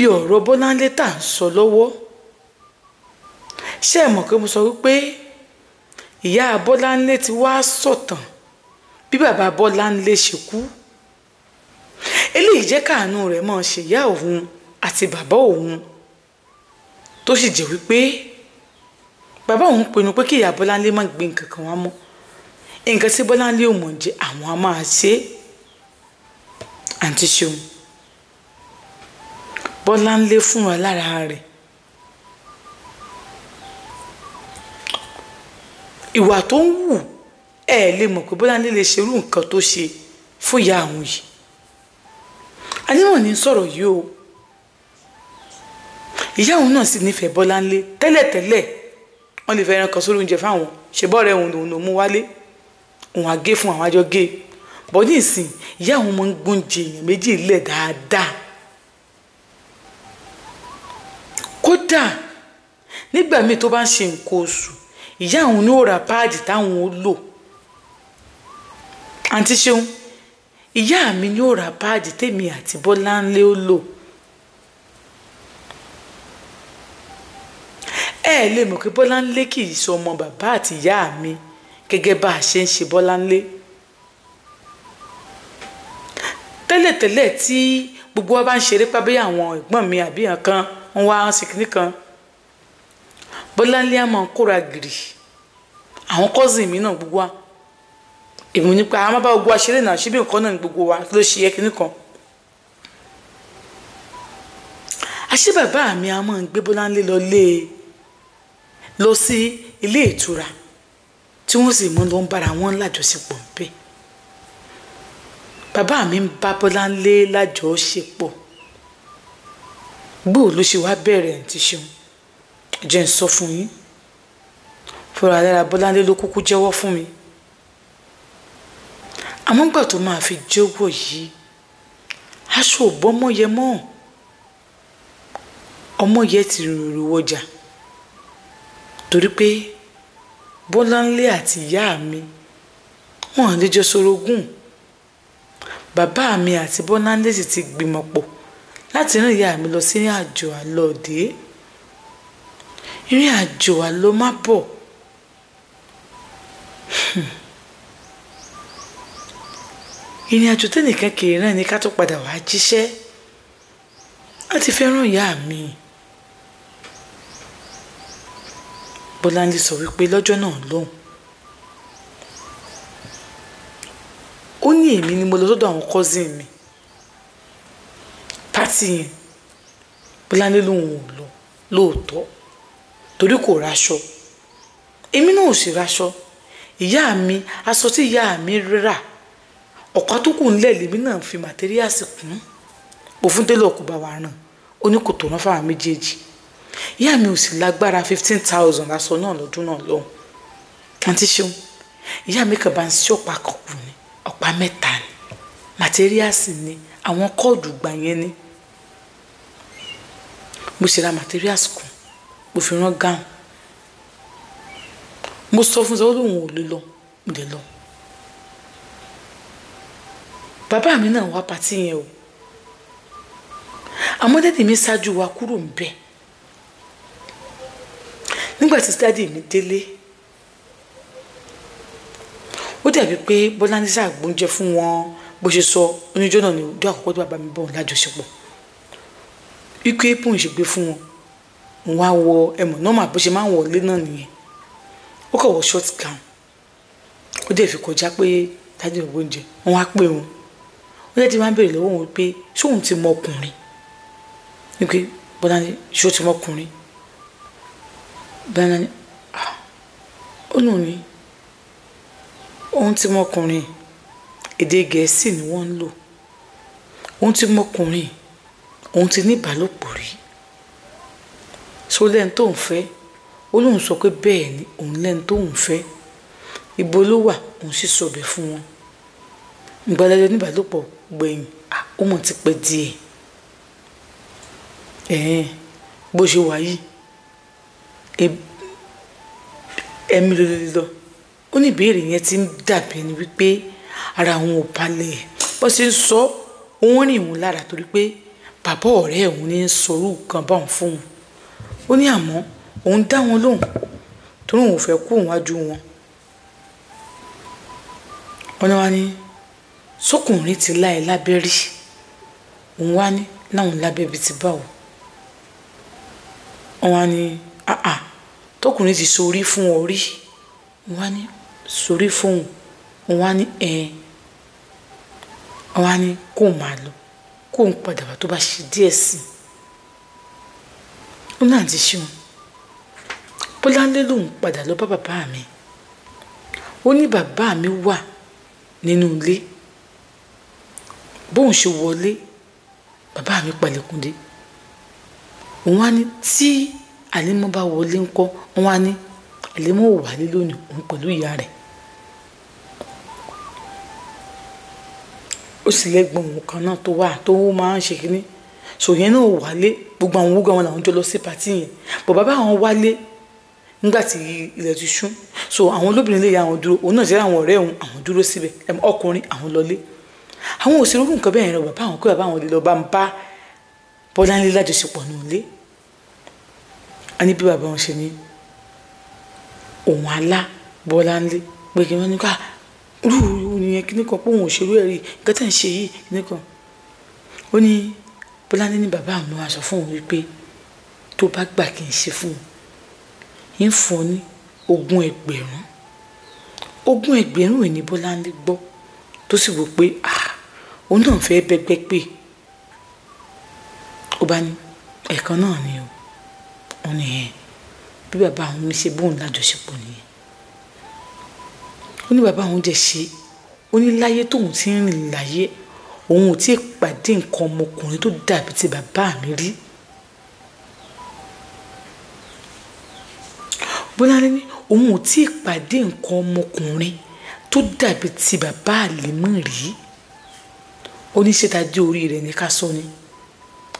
Níbi ọ̀rọ̀ Bọ́láńlé tá à ń sọ lọ́wọ́, ṣé ẹ mọ̀ pé mo sọ wípé ìyá Bọ́láńlé ti wá sọ̀tàn bí bàbá Bọ́láńlé ṣe kú. Eléyìí jẹ́ káàánú rẹ̀ mọ́ ṣe ìyá òun àti bàbá òun, tó sì jẹ́ wípé bàbá òun pinnu pé kí ìyá Bọ́láńlé má gbé nǹkan kan wá mọ́. Nǹkan tí Bọ́láńlé ò mọ̀ jẹ́ àwọn á máa ṣe. Àǹtí Ṣeun, Bọ́láńlé fúnra lára rẹ̀, ìwà tó ń wù ẹ lè mọ̀ pé Bọ́láńlé lè ṣerú nǹkan tó ṣe fún ìyá àwọn yìí. Anímọ̀ ní sọ̀rọ̀ yìí o. Ìyá òun náà sì nífẹ̀ẹ́ Bọ́láńlé tẹ́lẹ̀tẹ́lẹ̀. Wọ́n lè fẹ́ ẹran kan sórí oúnjẹ fáwọn, ṣe bọ́ọ̀rẹ́ òun lòun ló mú wálé, òun á gé fún àwọn àjọ gé. Bọ́ ní ìsìn, ìyá òun máa ń gbóúnjẹ èèyàn méjì lẹ̀ dáadáa. Kódà nígbà míì tó bá ń ṣe nǹkan oṣù, ìyá òun ní ó ra páàdì táwọn ó lò. Àǹtí Ṣeun, ìyá mi ní ó ra páàdì tèmi àti Bọ́láńlé ó lò. Ẹ lè mọ̀ pé Bọ́láńlé kì í ṣe ọmọ bàbá àti ìyá mi gẹ́gẹ́ bá a ṣe ń ṣe Bọ́láńlé. Tẹ́lẹ̀tẹ́lẹ̀ tí gbogbo wa bá ń ṣeré pábẹ́ àwọn ẹ̀gbọ́n mi àbí nǹkan ń wá ṣe kinní kan, Bọ́láńlé á máa kóra gìrì. Àwọn cousin mi náà gbogbo wa, èmi nípa àwọn bá gbogbo wa ṣeré náà ṣíbí nǹkan náà ní gbogbo wa ló ṣe yẹ kinní kan. Àṣé bàbá mi á máa ń gbé Bọ́láńlé lọ sí ilé ìtura tí wọ́n sì mọ́ lọ ń bára wọn lájọṣepọ̀ ńbẹ̀. Bàbá mi ń bá Bọ́láńlé lájọṣepọ̀. Gbóò ló ṣe wá bẹ̀rẹ̀, Àǹtí Ṣeun, jẹ́ ń sọ fún yín. Fúnra lára Bọ́láńlé ló kúkú jẹ́wọ́ fún mi. Àmọ́ gbà tó máa fi jẹ́wọ́ yìí, aṣọ ò bọ́mọ́yẹ mọ́. Ọmọyẹ ti rìnrìn wọjà torí pé Bọ́láńlé àti ìyá mi wọn à lè jọ sorogún. Bàbá mi àti Bọ́láńlé sì ti gbìmọ̀ pọ̀ láti rán ìyá mi lọ sí ìrìn àjò àlọ́ọ̀dé, ìrìn àjò àlọ́ má bọ̀. Ìrìn àjò tẹ́nìkan kiri náà ni ká tó padà wá jíṣẹ́. Láti fẹ́ràn ìyá mi. Bọ́láńlé sọ wípé lọ́jọ́ náà lóhùn, ó ní èmi ni mo lọ sọ́dọ̀ àwọn cousin mi pátì yẹn. Bọ́láńlé lòun ò lọ lóòótọ́ torí kò raṣọ, èmi náà ò sì raṣọ. Ìyá mi, aṣọ tí ìyá mi rà ọ̀pá tó kù ńlẹ̀ lèmi náà fi màtíríàsì kún. Òfin tẹ́lẹ̀ kò bá wa ràn, ó ní kò tó rán fáwọn méjèèjì. Ìyá mi ò sì lágbára 15,000 aṣọ náà lọ́dún náà lọ́hùn. Àǹtí Ṣeun, ìyá mi kàn bá ń ṣí ọ̀pá kan kù ní ọ̀pá mẹ́ta ni, màtíríàsì ni, àwọn kọ́ọ̀dù gbà yẹn ni. Mo sì ra màtíríàsì kù, mo fi rán gáùn. Mo sọ fún sọ lóhùn ò lè lọ, mo lè lọ. Bàbá mi náà wá patí yẹn o. Àmọ́ dádì mi ṣáájú wa kúrò ńbẹ̀. Nígbà tí dádì mi délé, ó dàbí pé Bọ́láńlé ṣàgbóúnjẹ fún wọn bó ṣe sọ oníjọ́ náà ní ọjọ́ àkọ́kọ́ tí bàbá mi bọ̀ lájọṣepọ̀. Ikú bóun ṣe gbé fún wọn, òun wá wọ ẹmọ̀ nọ́mà bó ṣe máa ń wọlé náà nìyẹn. Ó kàn wọ short gown, ó dẹ̀ fi kọjá pé dádì ò gbóúnjẹ, wọ́n wá pè wọn. Ó dẹ̀ ti máa ń béèrè lọ́wọ́ òun pé ṣé òun ti mọ ọkùnrin? Wípé Bọ́láńlé ṣé ó ti mọ ọkùnrin? Bọ́láńlé ó nù ní òun ti mọ ọkùnrin, èdè Gẹ̀ẹ́sì ni wọ́n ń lò. Òun ti mọ ọkùnrin, òun ti ní ìbálòpọ̀ rí. Ṣó lẹ́ni tó ń fẹ́? Ó lóun sọ pé bẹ́ẹ̀ ni òun lẹ́ni tó ń fẹ́. Ibo ló wà? Òun sì sọ bẹ́ẹ̀ fún wọn. Ìgbàlódé ní ìbálòpọ̀ gbẹ̀yìn, ó mọ̀ ti pẹ́ díẹ̀. Ẹ̀hẹ́n, bó ṣe wà yìí, ẹ̀mí ló lè lọ. Ó ní ìbéèrè yẹn ti ń dàbí ẹni wípé ara òun ò balẹ̀. Bó ṣe ń sọ, òun rìn òun lára torí pé Bàbá ọ̀rẹ́ òun ní sọrú kan báwọn fóun. Ó ní àmọ́ òun dá wọn lóhùn torí òun ò fẹ́ kú òun wájú wọn. Wọ́n ní wá ní sókùnrin ti lá ẹ lábẹ́ rí. Òun wá ní láwọn lábẹ́ bíi ti báwo. Wọ́n wá ní àà tọkùnrin ti sorí fún ọ rí. Òun wá ní sorí fóun. Òun wá ní ẹ. Wọ́n wá ní kóun máa lọ, kóun padà wá tó bá ṣe díẹ̀ sí i. Ó náà ti ṣeun. Bọ́láńlé lòun padà lọ bá bàbá mi. Ó ní bàbá mi wà nínú ilé. Bóun ṣe wọlé, bàbá mi palẹ̀kùn dé. Òun wá ní tí Àlímọ́ bá wọlé ńkọ́, òun wá ní Àlímọ́ ò wálé lónìí, òun pẹ̀lú ìyá rẹ̀. Ó sì lẹ́gbọ̀n òun kan náà tó wà tó máa ń ṣe kínní. So yẹn náà ò wálé, gbogbo àwọn wúgà wọn làwọn jọ lọ sí patí yẹn. Bọ̀ bàbá àwọn wálé nígbà tí ilẹ̀ ti ṣú. So àwọn olóbìnrin lè ya àwọn dúró, òun náà ti rí àwọn ọ̀rẹ́ òun, àwọn dúró síbẹ̀. Ọkùnrin àwọn lọlé. Àwọn ò sí irú nǹkan bẹ́ẹ̀ yẹn lọ, bàbá àwọn kó bàbá àwọn lè lọ bá ń bá Bọ́láńlé lájọṣepọ̀ nínú ilé. A ní bí bàbá wọn ṣe ní òun alá Bọ́láńlé pé kí wọ́n ní ká rú ìyẹn kíní kan pé òun ò ṣerú ẹ̀ rí, nǹkan tí à ń ṣe yìí kíní kan. Ó ní Bọ́láńlé ní bàbá àwọn wá sọ fún òun wípé tó bá gbà kí n ṣe fún òun, ń fún ọ ní 20 ẹgbẹ̀rún. 20 ẹgbẹ̀rún yìí ni Bọ́láńlé gbọ́ tó sì wò pé ah òun náà fẹ́ bẹ́gbẹ́ pé. Ó bá ní ẹ̀ẹ̀kan náà ni o. Ó ní ẹ̀ bí bàbá àwọn ṣe bóun lájọṣepọ̀ nìyẹn. Ó ní bàbá àwọn jẹ́ ṣe, ó ní láyé tóun ti ń rìn láyé, òun ò tí ì pàdé nǹkan ọmọkùnrin tó dàbí ti bàbá mi rí. Bọ́láńlé ní òun ò tí ì pàdé nǹkan ọmọkùnrin tó dàbí ti bàbá Àlímọ́ rí. Ó ní ṣé ta dé orí rẹ̀ ní ká sọ ni,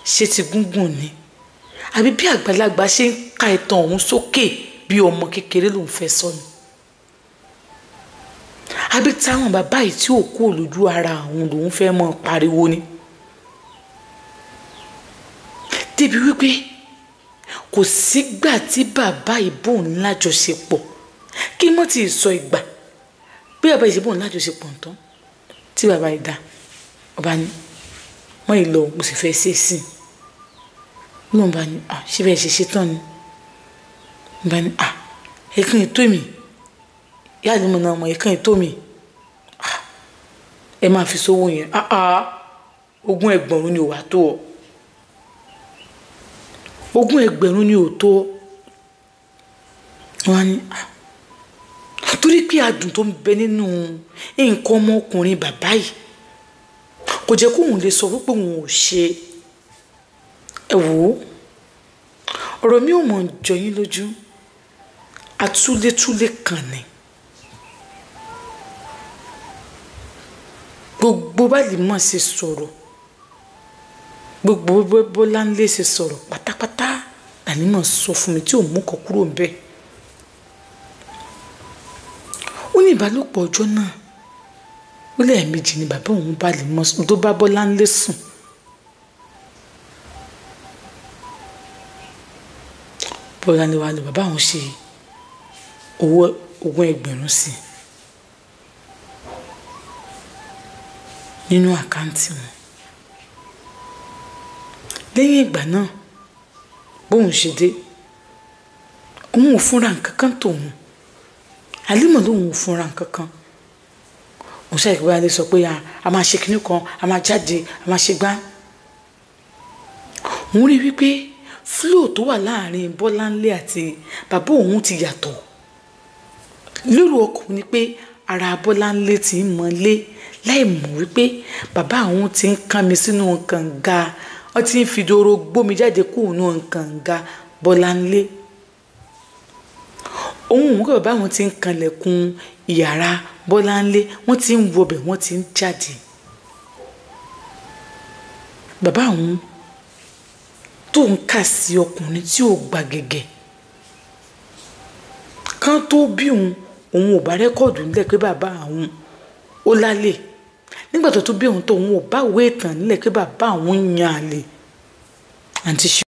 ṣé ti gúngùn ni, àbí bí àgbàlagbà ṣe ń ka ìtàn òun sókè bí ọmọ kékeré lòun fẹ́ sọ ni, àbí táwọn bàbá yìí tí ò kú lójú ara òun lòun fẹ́ mọ́ pariwo ni. Débi wípé kò sígbà tí bàbá yìí bóun lájọṣepọ̀, kí mọ́ ti sọ ìgbà bí bàbá yìí ṣe bóun lájọṣepọ̀ tán tí bàbá yìí dá ọba ní wọ́n yìí lọ, mo sì fẹ́ ṣe é sí i. Lóun bá ní à ṣé bẹ́ẹ̀ ṣe ṣe tán ni. Mo bá ní à ẹ̀kan ètò mi, ìyá Àlímọ́ náà mọ̀ ẹ̀kan ètò mi, ẹ máa fi sówó yẹn. 20 ẹgbẹ̀rún ni ò wá tó ọ. 20 ẹgbẹ̀rún ni ò tó ọ. Wọ́n á ní à torí pé adùn tó ń bẹ nínú nǹkan ọmọkùnrin bàbá yìí kò jẹ́ kóun lè sọ wípé òun ò ṣe. Ẹ wò ó, ọ̀rọ̀ mi ò mọ̀ jọ yín lójú. Atúlétúlé kan ni. Gbogbo bá lè mọ̀ ṣe sọ̀rọ̀, gbogbo Bọ́láńlé ṣe sọ̀rọ̀ pátápátá Àlímọ̀ sọ fún mi tí ò mú kan kúrò ńbẹ̀. Ó ní ìbálòpọ̀ ọjọ́ náà, ó lẹ́ẹ̀mejì ni bàbá òun bá lè mọ̀ tó bá Bọ́láńlé sùn. Bọ́láńlé wá lọ, bàbá òun ṣe owó 20 ẹgbẹ̀rún sí nínú àkáǹtì wọn. Lẹ́yìn ìgbà náà, bóun ṣe dé, òun ò fúnra nǹkan kan tòun. Àlímọ̀ lòun ò fúnra nǹkan kan. Òun ṣàìpé Bọ́láńlé sọ pé a máa ṣe kinní kan, a máa jáde, a máa ṣe gbá. Òun rí wípé flow tó wà láàrin Bọ́láńlé àti bàbá òun ti yàtọ̀. Lérò ọkàn ni pé ara Bọ́láńlé ti ń mọ́lé láì mọ̀ wípé bàbá òun ti ń kán mi sínú kànga, wọ́n ti ń fi doro gbómi jáde kúrò nínú kànga Bọ́láńlé. Òun mọ̀ pé bàbá òun ti ń kanlẹ̀kùn ìyàrá Bọ́láńlé, wọ́n ti ń wọbẹ̀, wọ́n ti ń jáde. Bàbá òun tó ń kà sí ọkùnrin tí ò gba gẹ̀gẹ̀. Kán tó bí òun, òun ò bá rẹ́kọ̀dù nílẹ̀ pé bàbá òun ó lálẹ́. Nígbà tó tún bí òun tó, òun ò bá ìwé ìtàn nílẹ̀ pé bàbá òun yan àlè. Àǹtí ṣe.